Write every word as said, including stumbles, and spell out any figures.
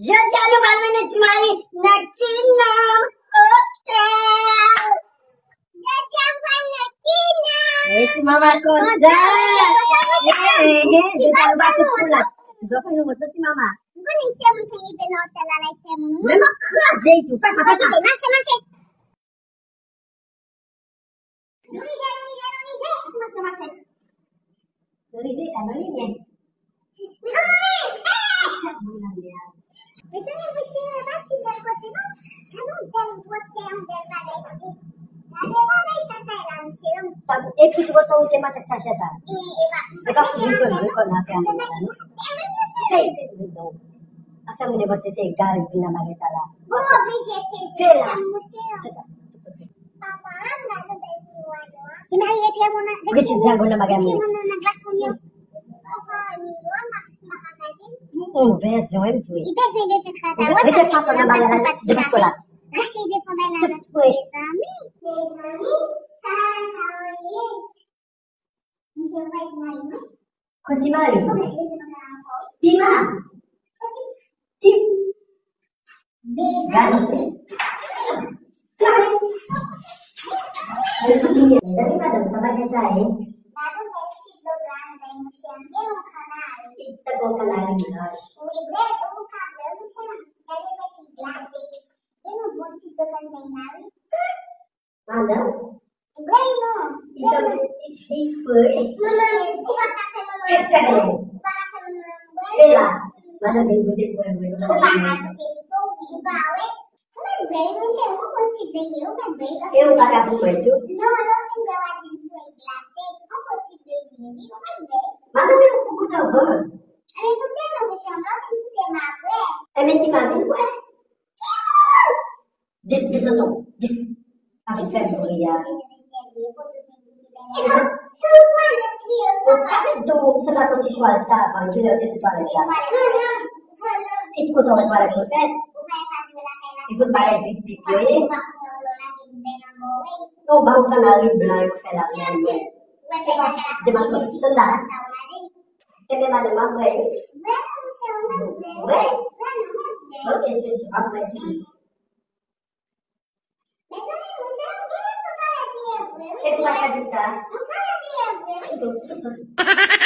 Jodi a nou pral mennen Ti Mari nan Kinam Hotel. Jodi a nou pral nan Kinam. E Ti Mama kontan. Jodi a nou pral sou kou la. Jodi a nou montre Ti Mama. M konnen se moun ki rive nan otèl la, la, se moun. Men m ap kraze tou. Fè sa, fè sa. Mache, mache. Nou rive, nou rive, nou rive. Mache, mache. Nou rive, ka nan limyè. Mezanmi, monchè, pa ti bèl kote non. Gade yon bèl gwòt tè, yon bèl bagay. Gade bagay sa, sa la, monchè. Epi ti bòtò ou te mache ak sachè sa. E, e pa, e pa pou nou konn, nou konn afè a, non. Hey, non. Afè moun nenpòt se, se egal vin nan bagay sa la. Bon, oblije peze chanm, monchè. Papa, m gade bèl miwa nwa. Li marye trè moun nan, trè moun nan glas moun yo. Papa, miwa, m pa ka gade. Ou bezwen vre. Li bezwen, bezwen kraze. Rete papa nan bagay la, depi kola. Rache devan bagay la, mezanmi. Mezanmi, sa la, sa yo ye. Misye pa di mari mwen. Kot Ti Mari? Ti Ma. Ti. Gade. Mezanmi, madanm, sa bagay sa ye. Gade yon bèl ti dlo blan, bèl monchè, gen yon kanari. Ti kanari blanch. Wi, bèl, ou ka bèl, monchè. Gade bèl ti glase. Gen yon bon ti dlo blan, bèl mari. Madanm? Vre non. Li fre. Manman, ou pa ka fè manman. Ou pa ka fè manman bwè. E la, madanm vin goute pou wè vre. Ou pa ka goute pito, ou pa wè. Ou mèt bwè, monchè, ou konn ti bèl ye, ou mèt bwè. E ou pa ka pou bwè tou? Non, lè w fin bwè, w a di m sou glase. Ou konn ti bèl ye, wi, ou mèt bwè. Madanm, ou pou goute anvan. Anben, goute non, monchè, lè w fin goute, m a bwè. Enben, ki ma vin bwè? Dis, dis tonton, dis. Avèk sèl souri a. Ou gade don, se pa soti chwal sa, fann, kilè yo te sou twalèt la. Li t konsa wè twalèt yo fèt. Li fout bagay vip vip yo ye. Non, ba ou kanari blan yo fè la pou mwen. Se pa, se pa soti, se la. Enben, madanm, m ap bwè yo. Wi. Ok, sisi, m ap bwè tou. Mezanmi, monchè, m gen leson twalèt li ye vre, wi. E pou pa ka di sa. Yon twalèt li ye vre, wi. Soti, soti, soti.